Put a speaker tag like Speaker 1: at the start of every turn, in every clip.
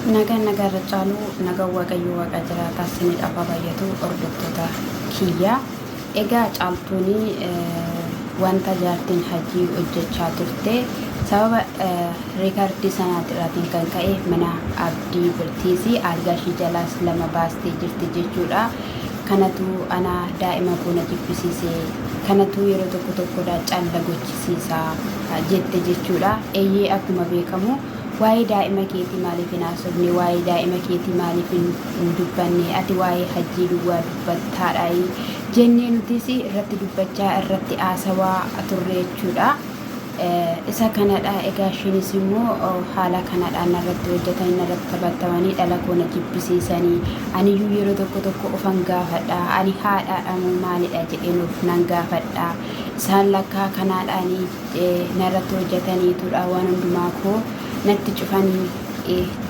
Speaker 1: Nagaan nagaa irra caalu nagaan waaqayyoo waaqa jiraataa isiniidhaaf haa baay'atu hordoftoota kiyya. Egaa caaltuuni wanta jaartiin hajii hojjechaa turte sababa riikardii sanaatirraatiin kan ka'e mana abdii birtiisi algaa ishii jalaas lama baastee jirti jechuudha. Kanatu ana daa'ima koo na jibbisiise kanatu yeroo tokko tokkodha calla gochisiisa jette jechuudha. Eeyyee akkuma beekamu Waa'ee daa'ima keetii maaliif hin haasofne? Waa'ee daa'ima keetii maaliif hin dubbanne? Ati waa'ee hajjii duwwaa dubbattaadhaayi jennee nutis irratti dubbachaa irratti haasawaa turre jechuudha. Isa kanadha egaa ishiinis immoo haala kanadhaan narratti hojjetanii narratti taphattamanii dhala koo na jibbisiisanii aniyyuu yeroo tokko tokko ofan gaafadha ani haadhaadha moo maalidha jedheen of nan gaafadha isaan lakkaa kanaadhaanii narratti hojjetaniitudha waan hundumaa koo natti cufanii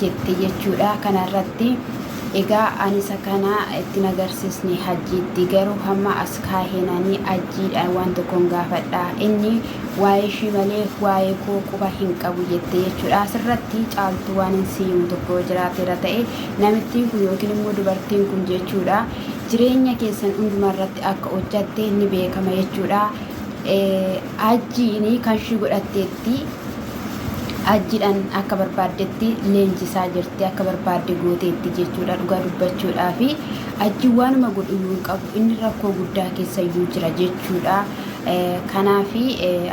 Speaker 1: jette jechuudha kana irratti egaa ani isa kana ittiin agarsiisne hajjiitti garuu hamma as kaaheenanii hajjiidhaan waan tokkoon gaafadha inni waa'ee ishii malee waa'ee koo quba hin qabu jette jechuudha asirratti caaltuu waan hin siimu tokko yoo jiraateera ta'e namittiin kun yookiin immoo dubartiin kun jechuudha jireenya keessan hundumaa irratti akka hojjatte ni beekama jechuudha Hajjiin kan ishii godhatteetti hajjiidhaan akka barbaaddetti leenjisaa jirti akka barbaadde gooteetti jechuudha dhugaa dubbachuudhaa fi hajjiin waanuma godhu iyyuu hin qabu inni rakkoo guddaa keessa iyyuu jira jechuudha. Kanaaf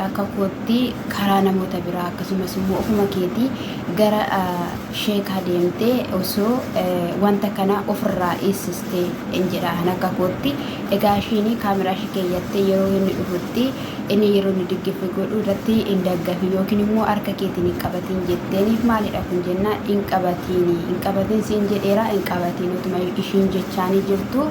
Speaker 1: akka kootti karaa namoota biraa akkasumas immoo ofuma keetii gara sheekaa deemtee osoo wanta kana ofirraa dhiissistee hin jedha akka kootti. Egaa ishiin kaameraa ishii keeyyattee yeroo inni dhufutti inni yeroo inni diggifi godhu irratti hin daggafi yookiin immoo harka keetiin hin qabatiin jetteeni maalidha kun jennaan hin qabatiini hin qabatiin siin jedheera hin qabatiin utuma ishiin jechaanii jirtu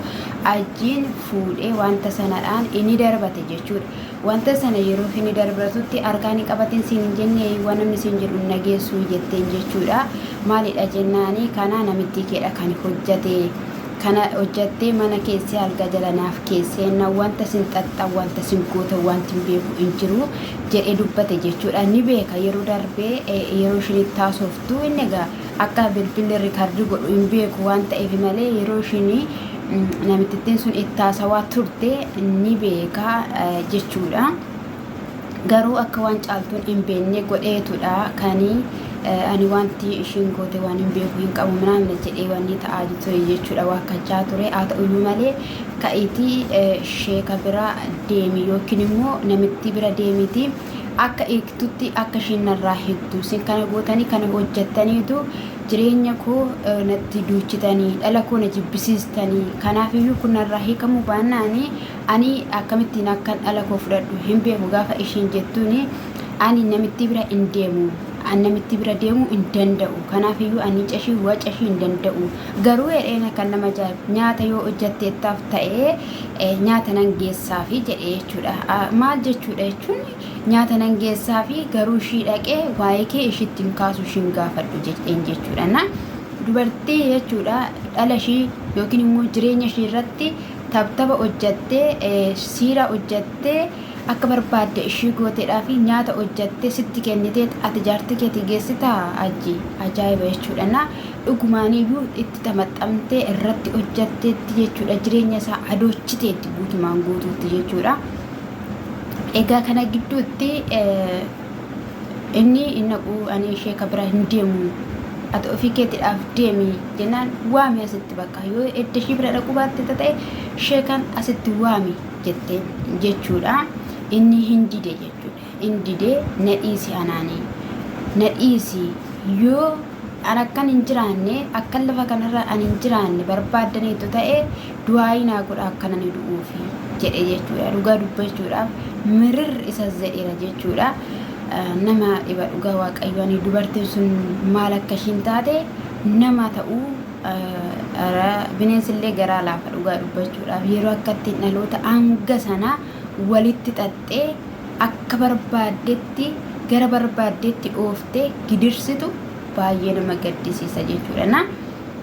Speaker 1: ajjiin fuudhee wanta sanadhaan inni darbate jechuudha. Wanta sana yeroo inni darbatutti harkaan hin qabatiin siin hin jenne waan namni siin jedhu hin dhageessu jetteen jechuudha. Maalidha jennaani kana namittii keedha kan hojjate. Kana hojjattee mana keessee algaa jala naaf keessee na wanta sin xaxxan wanta sin gootan wanti hin beeku hin jiru jedhee dubbate jechuudha. Ni beeka yeroo darbee yeroo ishiin itti haasoftu inni egaa akka bilbilli riikardii godhu hin beeku waan ta'eef malee yeroo ishiin namitittiin sun itti haasawaa turte ni beeka jechuudha. Garuu akka waan caaltuun hin beekne godheetudha kan ani wanti ishiin goote waan hin beeku hin qabu minaamina jedhee wanni ta'aa ture jechuudha waakkachaa ture haa ta'uyyuu malee ka'iitii sheeka bira deemi yookiin immoo namittii bira deemiti akka eegtutti akka ishiin narraa hiiktu isin kana gootanii kana hojjettaniitu jireenya koo natti duuchitanii dhala koo na jibbisiistanii kanaafiyyuu kun narraa hiikamuu baannaanii Ani akkamittiin akkan dhala koo fudhadhu hin beeku gaafa ishiin jettuuni ani namittii bira hin deemu an namittii bira deemuu hin danda'u kanaafiyyuu ani cashii wacashii hin danda'u garuu jedheen kan nama ajaa'ibu nyaata yoo hojjatteettaaf ta'ee nyaata nan geessaafi jedhe jechuudha maal jechuudha jechuun nyaata nan geessaafi garuu ishii dhaqee waa'ee kee ishitti hin kaasu ishiin gaafadhu jedheen jechuudha na dubartii jechuudha dhala ishii yookiin immoo jireenya ishii irratti tabtaba hojjattee siiraa hojjattee akka barbaadde ishii gooteedhaa fi nyaata hojjattee sitti kenniteet ati jaartii keetii geessitaa ajji ajaa'iba jechuudha na dhugumaaniyyuu itti xamaxamtee irratti hojjatteetti jechuudha jireenya isaa adoochiteetti guutumaan guutuutti jechuudha. Egaa kana gidduutti Inni hin dhaqu ani ishee ka bira hin deemu ati ofii keetidhaaf deemi jennaan waami asitti bakka yoo edda ishii bira dhaquu baatte ta'e ishee kan asitti waami jette jechuudha. Inni hin dide jechuudha. Hin dide na dhiisi anaani na dhiisi yoo an akkan hin jiraanne akkan lafa kanarra an hin jiraanne barbaaddaniitu ta'e du'aayii naa godha akkan ani du'uufi jedhe jechuudha. Dhugaa dubbachuudhaaf mirir isas jedheera jechuudha. Nama dhiba dhugaa waaqayyo ani dubartiin sun maal akka ishiin taate nama ta'uu bineensillee garaa laafa dhugaa dubbachuudhaaf yeroo akka ittiin dhaloota hanga sanaa walitti xaxxee akka barbaaddetti gara barbaaddetti ooftee gidirsitu baay'ee nama gaddisiisa jechuudha. Na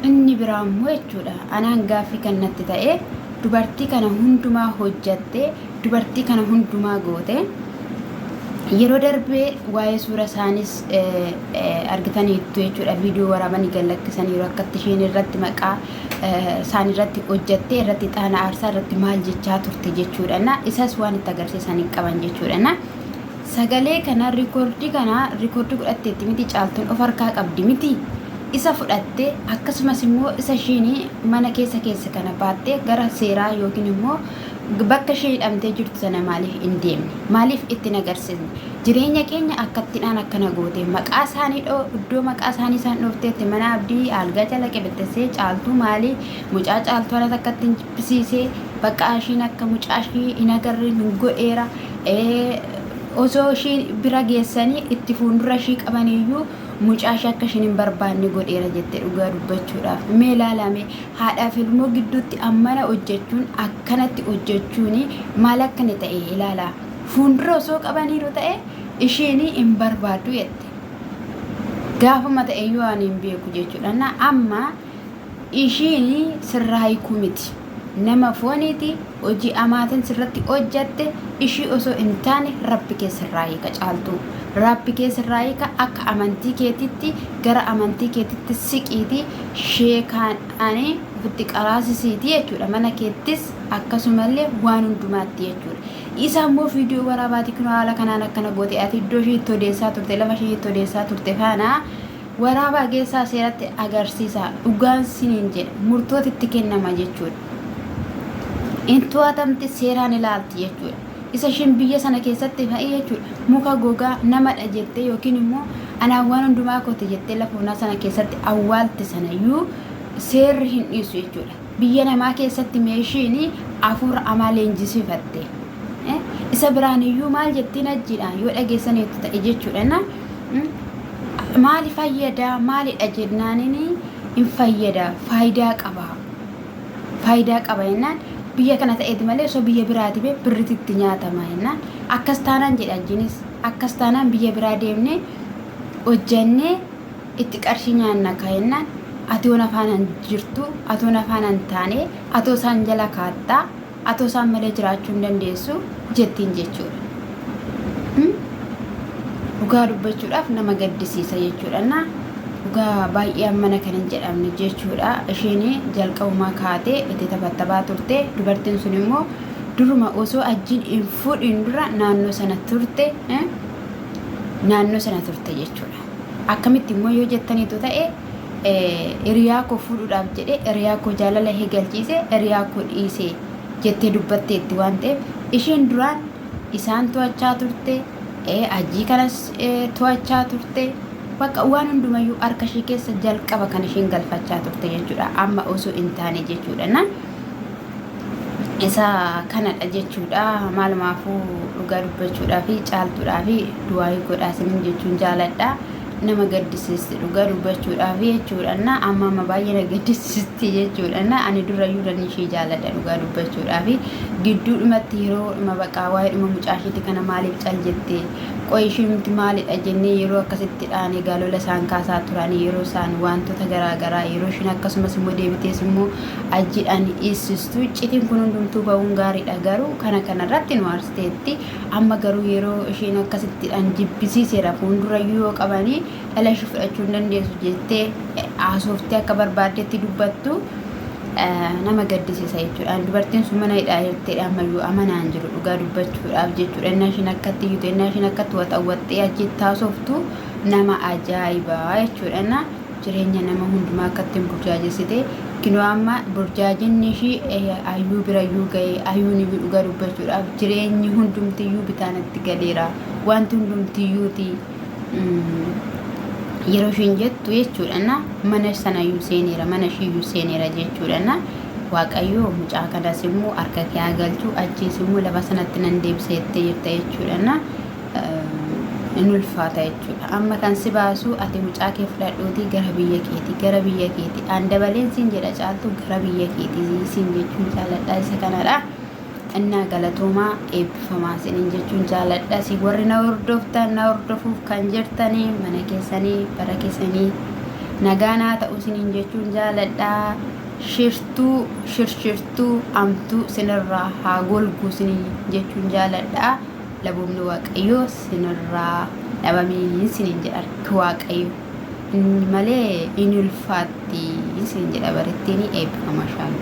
Speaker 1: inni biraa immoo jechuudha anaan gaaffii kan natti ta'e dubartii kana hundumaa hojjatte dubartii kana hundumaa goote Yeroo darbee waa'ee suura isaanis argitaniittu jechuudha. Viidiyoo waraabanii gad lakkisaniiru akkatti isheen irratti maqaa isaan irratti hojjattee irratti xaana aarsaa irratti maal jechaa turte jechuudha. Na isas waan itti agarsiisan hin qaban jechuudha. Na sagalee kana rikoordii kana rikoordii godhatteetti miti caaltuun of harkaa qabdi miti. Isa fudhatte akkasumas immoo isa ishiin mana keessa keessa kana baattee gara seeraa yookiin immoo Bakka ishee hidhamtee jirtu sana maaliif hin deemne? Maaliif itti hin agarsiisne? Jireenya keenya akkattidhaan akkana goote. Maqaa isaanii dhoo iddoo maqaa isaanii isaan dhoofteetti mana abdii aalgaa jala qibixxessee caaltuu maalii mucaa caaltuu haala takkatti hin jibbisiisee bakka ishiin akka mucaa ishii hin agarre hin godheera. Osoo ishii bira geessanii itti fuuldura ishii qabaniyyuu mucaa ishee akka ishiin hin barbaanne godheera jette dhugaa dubbachuudhaaf. Mee ilaalaa mee Haadhaaf ilmoo gidduutti ammana hojjechuun akkanatti hojjechuun maal akka inni ta'e ilaalaa. Fuuldura osoo qabaniiru ta'e ishiin hin barbaaddu jette. Gaafuma ta'e iyyuu ani hin beeku jechuudha. Na amma ishiin sirraa hiikuu miti. Nama fooniiti hojii amaatiin sirratti hojjatte ishii osoo hin taane rabbi kee sirraa hiika caaltuu. Rabbi kee sirraa hiika akka amantii keetitti gara amantii keetitti siqiitii sheekaan ani ofitti qaraasisiiti jechuudha mana keettis akkasumallee waan hundumaatti jechuudha. Isa immoo viidiyoo waraabaati kun haala kanaan akkana goote ati iddoo ishee itti odeessaa turte lafa ishee itti odeessaa turte faana waraabaa geessaa seeratti agarsiisa dhugaan siniin jedha murtooti itti kennama jechuudha. In to'atamti seeraan ilaalti jechuudha. Isa isheen biyya sana keessatti fa'ii jechuudha muka gogaa namadha jettee yookiin immoo anaan waan hundumaa kooti jettee lafa onaa sana keessatti awwaalte sanayyuu seerri hin dhiisu jechuudha. Biyya namaa keessatti meeshiin hafuura amaa leenjisifatte. Isa biraan iyyuu maal jettiin ajjiidha yoo dhageessaniitu ta'e jechuudha. Na maali fayyada maalidha jennaaniin hin fayyada faayidaa qaba. Faayidaa qaba jennaan biyya kana ta'eeti malee osoo biyya biraati bee birrititti nyaatama jennaan akkas taanaan jedhe ajjiinis akkas taanaan biyya biraa deemnee hojjannee itti qarshii nyaanna ka jennaan atoo na faana hin jirtu atoo na faana hin taane atoo isaan jala kaattaa atoo isaan malee jiraachuu hin dandeessu jettiin jechuudha. Dhugaa dubbachuudhaaf nama gaddisiisa jechuudha. Na dhugaa baay'ee ammana kan hin jedhamne jechuudha. Isheen jalqabumaa kaatee itti taphattabaa turte. Dubartiin sun immoo duruma osoo ajjiin hin fuudhin dura naannoo sana turte naannoo sana turte jechuudha. Akkamitti immoo yoo jettaniitu ta'e hiriyaa koo fuudhuudhaaf jedhee hiriyaa koo jaalala hegalchiise hiriyaa koo dhiise jettee dubbatteetti waan ta'eef isheen duraan isaan to'achaa turte ajii kanas to'achaa turte bakka waan hundumayyuu harka ishee keessa jalqaba kan isheen galfachaa turte jechuudha amma osoo hin taane jechuudha na isa kanadha jechuudha maalumaafuu dhugaa dubbachuudhaa fi caaltuudhaa fi du'aayii godhaa isiniin jechuun jaaladha nama gaddisiisti dhugaa dubbachuudhaaf jechuudha na amma amma baay'ee na gaddisiisti jechuudha na ani durayyuu nan ishee jaaladha dhugaa dubbachuudhaaf gidduudhumatti yeroo dhuma baqaa waa'ee dhuma mucaa isheeti kana maaliif cal jette qoy isheenumti maalidha jennee yeroo akkasitti dhaan egaa lola isaan kaasaa turanii yeroo isaan wantoota garaa garaa yeroo isheen akkasumas immoo deebitees immoo ajjiidhaan hiissistu iccitiin kun hundumtuu ba'uun gaariidha garuu kana kanarratti nu aarsiteetti Amma garuu yeroo isheen akkasittidhaan jibbisiiseera fuuldurayyuu yoo qabanii dhala ishee fudhachuu hin dandeessu jettee haasoftee akka barbaaddetti dubbattu nama gaddisiisa jechuudha. Dubartiin sun mana hidhaa jirtedha ammayyuu amanaan jiru dhugaa dubbachuudhaaf jechuudha. Innaa isheen akkatti iyyite innaa isheen akkatti waxawwaxxee achitti haasoftu nama ajaa'ibaa jechuudha. Innaa jireenya nama hundumaa akkatti hin burjaajessite kinoo amma burjaajinni ishii ayyuu birayyuu ga'e ayyuun iyyuu dhugaa dubbachuudhaaf jireenyi hundumtiyyuu bitaanatti galeera wanti hundumtiyyuuti yeroo ishiin jettu jechuudha na mana sanayyuu seeneera mana ishiiyyuu seeneera jechuudha na waaqayyo mucaa kanas immoo harka kee haa galchu achiis immoo lafa sanatti nan deebisa jettee jirta jechuudha na in ulfaata jechuudha. Amma kan si baasu ati mucaa kee fudhadhuutii gara biyya keeti gara biyya keeti. An dabaleen siin jedha caaltu gara biyya keeti siin jechuun jaaladha isa kanadha. Innaa galatoomaa eebbifamaa isiniin jechuun jaaladha. Si warri na hordoftan na hordofuuf kan jirtanii mana keessanii bara keessanii nagaa naa ta'u isiniin jechuun jaaladha. Shirtuu shirshirtuu amtuu sinirraa haa golgu isiniin jechuun jaaladha. Laboomni Waaqayyoo sinirraa dhabamiin sinin jedha harki Waaqayyo. Inni malee in ulfaatti sinin jedha barittiin eebbifama shaaloom.